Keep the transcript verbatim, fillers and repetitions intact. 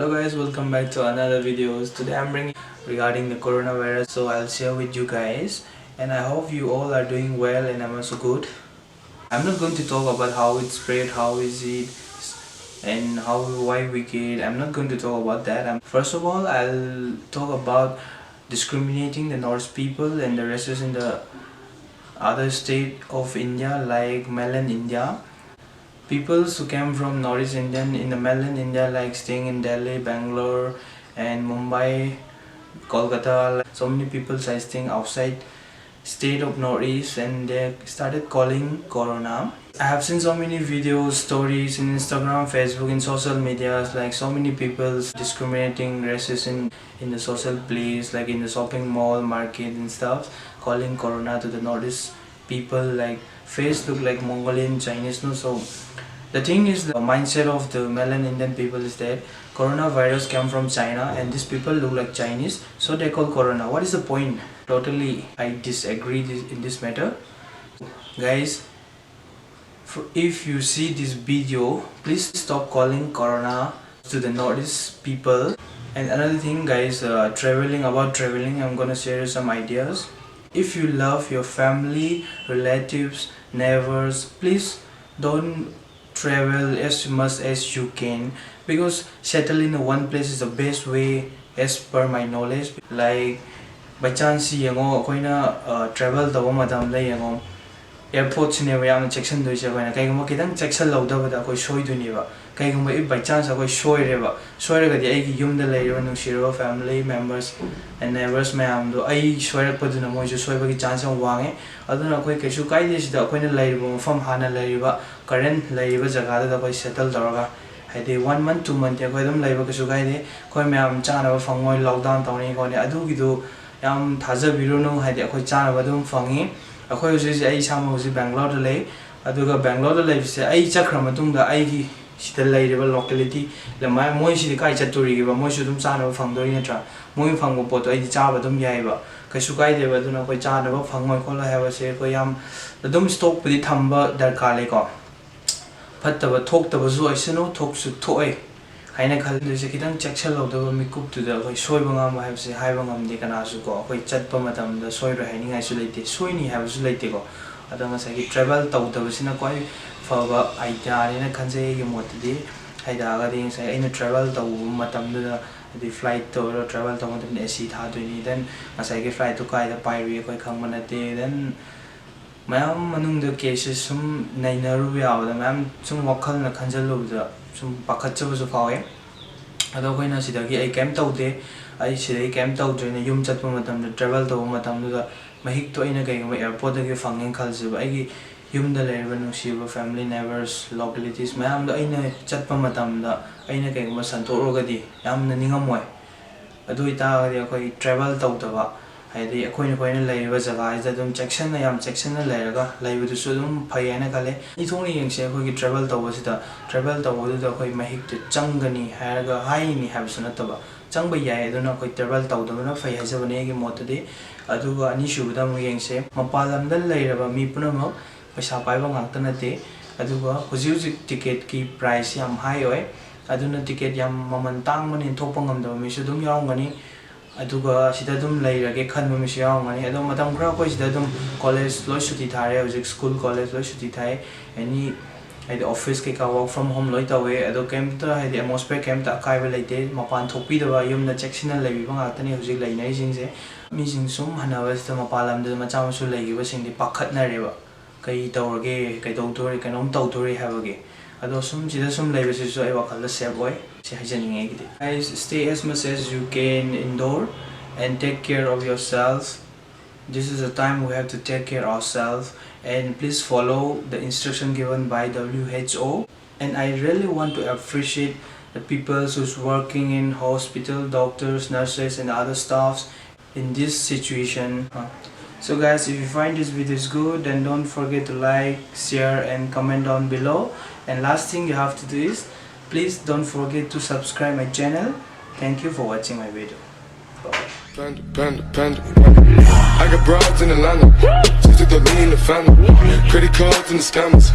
Hello guys, welcome back to another video. Today I'm bringing regarding the coronavirus, so I'll share with you guys, and I hope you all are doing well and I'm also good. I'm not going to talk about how it spread, how is it, and how, why we get. I'm not going to talk about that. I'm, first of all, I'll talk about discriminating the North people and the races in the other state of India, like mainland India. Peoples who came from Northeast Indian in the mainland India, like staying in Delhi, Bangalore, and Mumbai, Kolkata. Like, so many people are staying outside state of Northeast, and they started calling Corona. I have seen so many videos, stories in Instagram, Facebook, in social medias, like so many people discriminating races in, in the social place, like in the shopping mall, market and stuff, calling Corona to the Northeast people, like face look like Mongolian, Chinese, no? So the thing is, the mindset of the mainland Indian people is that coronavirus came from China and these people look like Chinese, so they call Corona. What is the point? Totally, I disagree this, in this matter. Guys, f- if you see this video, please stop calling Corona to the Northeast people. And another thing, guys, uh, traveling, about traveling, I'm gonna share you some ideas. If you love your family, relatives, neighbors, please don't travel as much as you can, because settling in one place is the best way, as per my knowledge. Like, by chance ꯌꯦꯡꯉꯣ, ꯑꯩꯈꯣꯏꯅ travel ꯇꯧꯕ ꯃꯇꯝꯗ ꯌꯦꯡꯉꯣ, ꯑꯦꯌꯥꯔꯄꯣꯔꯠꯁꯤꯅꯦꯕ ꯌꯥꯝꯅ ꯆꯦꯛꯁꯤꯟꯗꯣꯏꯁꯦ꯫ ꯑꯩꯈꯣꯏꯅ ꯀꯩꯒꯨꯝꯕ ꯈꯤꯇꯪ ꯆꯦꯛꯁꯤꯜꯍꯧꯗꯕꯗ ꯑꯩꯈꯣꯏ ꯁꯣꯏꯗꯣꯏꯅꯦꯕ꯫ ꯀꯩꯒꯨꯝꯕ if by chance ꯑꯩꯈꯣꯏ ꯁꯣꯏꯔꯦꯕ, ꯁꯣꯏꯔꯒꯗꯤ ꯑꯩꯒꯤ ꯌꯨꯝꯗ ꯂꯩꯔꯤꯕ ꯅꯨꯡꯁꯤꯔꯕ family members and neighbors ꯃꯌꯥꯝꯗꯣ ꯑꯩ ꯁꯣꯏꯔꯛꯄꯗꯨꯅ ꯃꯣꯏꯁꯨ ꯁꯣꯏꯕꯒꯤ chance ꯌꯥꯝ ꯋꯥꯡꯉꯦ꯫ ꯑꯗꯨꯅ ꯑꯩꯈꯣꯏ ꯀꯩꯁꯨ ꯀꯥꯏꯗꯦ, ꯁꯤꯗ ꯑꯩꯈꯣꯏꯅ ꯂꯩꯔꯤꯕ ꯃꯐꯝ, ꯍꯥꯟꯅ ꯂꯩꯔꯤꯕ current ꯂꯩꯔꯤꯕ ꯖꯒꯥꯗꯨꯗ ꯑꯩꯈꯣꯏ settle ꯇꯧꯔꯒ, ꯍꯥꯏꯗꯤ one month, two monthꯇꯤ ꯑꯩꯈꯣꯏ ꯑꯗꯨꯝ ꯂꯩꯕ ꯀꯩꯁꯨ ꯀꯥꯏꯗꯦ꯫ ꯑꯩꯈꯣꯏ ꯃꯌꯥꯝ ꯆꯥꯅꯕ ꯐꯪꯉꯣꯏ, lockdown ꯇꯧꯅꯤ ꯈꯣꯠꯅꯤ, ꯑꯗꯨꯒꯤꯗꯨ ꯌꯥꯝ ꯊꯥꯖꯕꯤꯔꯨꯅꯨ, ꯍꯥꯏꯗꯤ ꯑꯩꯈꯣꯏ ꯆꯥꯅꯕ ꯑꯗꯨꯝ ꯐꯪꯉꯤ꯫ ꯑꯩꯈꯣꯏ ꯍꯧꯖꯤꯛ ꯍꯧꯖꯤꯛ, ꯑꯩ ꯏꯁꯥꯃꯛ ꯍꯧꯖꯤꯛ ꯕꯦꯡꯒ꯭ꯂꯣꯔꯗ ꯂꯩ, ꯑꯗꯨꯒ ꯕꯦꯡꯒ꯭ꯂꯣꯔꯗ ꯂꯩꯕꯁꯦ ꯑꯩ ꯆꯠꯈ꯭ꯔ ꯃꯇꯨꯡꯗ ꯑꯩꯒꯤ ꯁꯤꯗ ꯂꯩꯔꯤꯕ locality, ꯂꯃꯥꯏ, ꯃꯣꯏꯁꯤꯗꯤ ꯀꯥꯏ ꯆꯠꯇꯣꯔꯤꯒꯦꯕ? ꯃꯣꯏꯁꯨ ꯑꯗꯨꯝ ꯆꯥꯅꯕ ꯐꯪꯗꯣꯔꯤ ꯅꯠꯇ꯭ꯔꯥ? ꯃꯣꯏ ꯐꯪꯕ ꯄꯣꯠꯇꯣ ꯑꯩꯗꯤ ꯆꯥꯕ ꯑꯗꯨꯝ ꯌꯥꯏꯑꯕ, ꯀꯩꯁꯨ ꯀꯥꯏꯗꯦꯕ꯫ ꯑꯗꯨꯅ ꯑꯩꯈꯣꯏ ꯆꯥꯅꯕ ꯐꯪꯉꯣꯏ ꯈꯣꯠꯂꯣꯏ ꯍꯥꯏꯕꯁꯦ ꯑꯩꯈꯣꯏ ꯌꯥꯝ ꯑꯗꯨꯝ stockꯄꯨꯗꯤ ꯊꯝꯕ ꯗꯔꯀꯥꯔ ꯂꯩꯀꯣ꯫ ꯐꯠꯇꯕ ꯊꯣꯛꯇꯕꯁꯨ ꯑꯣꯏꯁꯅꯨ, ꯊꯣꯛꯁꯨ ꯊꯣꯛꯑꯦ꯫ ꯍꯥꯏꯅ ꯈꯜꯂꯤ꯫ ꯑꯗꯨꯁꯦ ꯈꯤꯇꯪ ꯆꯦꯛꯁꯤꯜꯍꯧꯗꯕ ꯃꯤꯀꯨꯞꯇꯨꯗ ꯑꯩꯈꯣꯏ ꯁꯣꯏꯕ ꯉꯥꯝꯕ ꯍꯥꯏꯕꯁꯦ ꯍꯥꯏꯕ ꯉꯝꯗꯦ ꯀꯅꯥꯁꯨ ꯀꯣ꯫ ꯑꯩꯈꯣꯏ ꯆꯠꯄ ꯃꯇꯝꯗ ꯁꯣꯏꯔꯣꯏ ꯍꯥꯏꯅꯤꯡꯉꯥꯏꯁꯨ ꯂꯩꯇꯦ, ꯁꯣꯏꯅꯤ ꯍꯥꯏꯕꯁꯨ ꯂꯩꯇꯦꯀꯣ꯫ ꯑꯗꯣ ꯉꯁꯥꯏꯒꯤ travel ꯇꯧꯗꯕꯁꯤꯅ ꯈ꯭ꯋꯥꯏ ꯐꯕ idea ꯅꯦꯅ ꯈꯟꯖꯩ ꯑꯩꯒꯤ ꯃꯣꯠꯇꯗꯤ꯫ ꯍꯥꯏꯇꯥꯔꯒꯗꯤ ꯉꯁꯥꯏ ꯑꯩꯅ travel ꯇꯧꯕ ꯃꯇꯝꯗꯨꯗ, ꯍꯥꯏꯗꯤ flight ꯇ ꯑꯣꯏꯔꯣ, travel ꯇꯧꯕ ꯃꯇꯝꯗ AC ꯊꯥꯗꯣꯏꯅꯤ, then ꯉꯁꯥꯏꯒꯤ flight ꯇꯨ ꯀꯥꯏꯗ ꯄꯥꯏꯔꯨꯏ ꯑꯩꯈꯣꯏ ꯈꯪꯕ ꯅꯠꯇꯦ, then ꯃꯌꯥꯝ ꯃꯅꯨꯡꯗ cases ꯁꯨꯝ ꯅꯩꯅꯔꯨꯕ ꯌꯥꯕꯗ ꯃꯌꯥꯝ ꯁꯨꯝ ꯋꯥꯈꯜꯅ ꯈꯟꯖꯜꯂꯨꯕꯗ ꯁꯨꯝ ꯄꯥꯈꯠꯆꯕꯁꯨ ꯐꯥꯎꯋꯦ꯫ ꯑꯗꯣ ꯑꯩꯈꯣꯏꯅ ꯁꯤꯗꯒꯤ ꯑꯩ ꯀꯩꯝ ꯇꯧꯗꯦ, ꯑꯩ ꯁꯤꯗꯒꯤ ꯀꯩꯝ ꯇꯧꯗ꯭ꯔꯦꯅ ꯌꯨꯝ ꯆꯠꯄ ꯃꯇꯝꯗ, travel ꯇꯧꯕ ꯃꯇꯝꯗꯨꯗ ꯃꯍꯤꯛꯇꯣ ꯑꯩꯅ ꯀꯩꯒꯨꯝꯕ airport ꯇꯒꯤ ꯐꯪꯉꯦꯅ ꯈꯜꯂꯁꯦꯕ, ꯑꯩꯒꯤ ꯌꯨꯝꯗ ꯂꯩꯔꯤꯕ ꯅꯨꯡꯁꯤꯕ family, neighbours, localities ꯃꯌꯥꯝꯗꯣ ꯑꯩꯅ ꯆꯠꯄ ꯃꯇꯝꯗ ꯑꯩꯅ ꯀꯩꯒꯨꯝꯕ ꯁꯟꯗꯣꯛꯎꯔꯒꯗꯤ ꯌꯥꯝꯅ ꯅꯤꯡꯉꯝꯃꯣꯏ꯫ ꯑꯗꯨ ꯑꯣꯏꯇꯥꯔꯒꯗꯤ ꯑꯩꯈꯣꯏ travel ꯇꯧꯗꯕ, ꯍꯥꯏꯗꯤ ꯑꯩꯈꯣꯏꯅ, ꯑꯩꯈꯣꯏꯅ ꯂꯩꯔꯤꯕ ꯖꯒꯥꯁꯤꯗ ꯑꯗꯨꯝ ꯆꯦꯛꯁꯤꯟꯅ, ꯌꯥꯝ ꯆꯦꯛꯁꯤꯟꯅ ꯂꯩꯔꯒ ꯂꯩꯕꯗꯨꯁꯨ ꯑꯗꯨꯝ ꯐꯩ ꯍꯥꯏꯅ ꯈꯜꯂꯦ꯫ ꯑꯅꯤ ꯊꯣꯛꯅ ꯌꯦꯡꯁꯦ꯫ ꯑꯩꯈꯣꯏꯒꯤ travel ꯇꯧꯕꯁꯤꯗ, travel ꯇꯧꯕꯗꯨꯗ ꯑꯩꯈꯣꯏ ꯃꯍꯤꯛꯇꯨ ꯆꯪꯒꯅꯤ ꯍꯥꯏꯔꯒ ꯍꯥꯏꯅꯤ ꯍꯥꯏꯕꯁꯨ ꯅꯠꯇꯕ, ꯆꯪꯕ ꯌꯥꯏ꯫ ꯑꯗꯨꯅ ꯑꯩꯈꯣꯏ travel ꯇꯧꯗꯕꯅ ꯐꯩ ꯍꯥꯏꯖꯕꯅꯦ ꯑꯩꯒꯤ ꯃꯣꯠꯇꯗꯤ꯫ ꯑꯗꯨꯒ ꯑꯅꯤꯁꯨꯕꯗ ꯑꯃꯨꯛ ꯌꯦꯡꯁꯦ, ꯃꯄꯥꯟ ꯂꯝꯗ ꯂꯩꯔꯕ ꯃꯤ ꯄꯨꯝꯅꯃꯛ ꯄꯩꯁꯥ ꯄꯥꯏꯕ ꯉꯥꯛꯇ ꯅꯠꯇꯦ꯫ ꯑꯗꯨꯒ ꯍꯧꯖꯤꯛ ꯍꯧꯖꯤꯛ ticket ꯀꯤ price ꯌꯥꯝ high ꯑꯣꯏ꯫ ꯑꯗꯨꯅ ticket ꯌꯥꯝ ꯃꯃꯜ ꯇꯥꯡꯕꯅꯤꯅ ꯊꯣꯛꯄ ꯉꯝꯗꯕ ꯃꯤꯁꯨ ꯑꯗꯨꯝ ꯌꯥꯎꯔꯝꯒꯅꯤ꯫ ꯑꯗꯨꯒ ꯁꯤꯗ ꯑꯗꯨꯝ ꯂꯩꯔꯒꯦ ꯈꯟꯕ ꯃꯤꯁꯨ ꯌꯥꯎꯔꯝꯒꯅꯤ꯫ ꯑꯗꯣ ꯃꯇꯝ ꯈꯔ ꯑꯩꯈꯣꯏ ꯁꯤꯗ ꯑꯗꯨꯝ college ꯂꯣꯏ ꯁꯨꯇꯤ ꯊꯥꯔꯦ, ꯍꯧꯖꯤꯛ school, college ꯂꯣꯏ ꯁꯨꯇꯤ ꯊꯥꯏ꯫ Any, ꯍꯥꯏꯗꯤ office ꯀꯩꯀꯥ work from home ꯂꯣꯏ ꯇꯧꯋꯦ꯫ ꯑꯗꯣ ꯀꯩꯝꯇ, ꯍꯥꯏꯗꯤ atmosphere ꯀꯩꯝꯇ ꯑꯀꯥꯏꯕ ꯂꯩꯇꯦ꯫ ꯃꯄꯥꯟ ꯊꯣꯛꯄꯤꯗꯕ, ꯌꯨꯝꯗ ꯆꯦꯛꯁꯤꯟꯅ ꯂꯩꯕꯤꯕ ꯉꯥꯛꯇꯅꯤ ꯍꯧꯖꯤꯛ ꯂꯩꯅꯔꯤꯁꯤꯡꯁꯦ꯫ ꯃꯤꯁꯤꯡ ꯁꯨꯝ ꯍꯟꯅꯕꯁꯤꯗ ꯃꯄꯥꯟ ꯂꯝꯗ ꯃꯆꯥ ꯃꯁꯨ ꯂꯩꯈꯤꯕꯁꯤꯡꯗꯤ ꯄꯥꯈꯠꯅꯔꯦꯕ꯫ ꯀꯩ ꯇꯧꯔꯒꯦ, ꯀꯩꯗꯧꯗꯣꯔꯦ, ꯀꯩꯅꯣꯝ ꯇꯧꯗꯣꯔꯦ ꯍꯥꯏꯕꯒꯤ꯫ ꯑꯗꯣ ꯁꯨꯝ ꯁꯤꯗ ꯁꯨꯝ ꯂꯩꯕꯁꯤꯁꯨ ꯑꯩ ꯋꯥꯈꯜꯗ safe ꯑꯣꯏ꯫ ꯁꯤ ꯍꯥꯏꯖꯅꯤꯡꯉꯦ ꯑꯩꯒꯤꯗꯤ꯫ Guys, stay as much as you can indoor and take care of yourself. This is a time we have to take care ourselves, and please follow the instruction given by W H O. And I really want to appreciate the people who's working in hospital, doctors, nurses, and other staffs in this situation. Uh, So guys, if you find this video is good, then don't forget to like, share, and comment down below. And last thing you have to do is, please don't forget to subscribe my channel. Thank you for watching my video. Bye. Panda, panda, panda. I got broads in Atlanta. Just to throw me in the family. Credit cards and the scammers.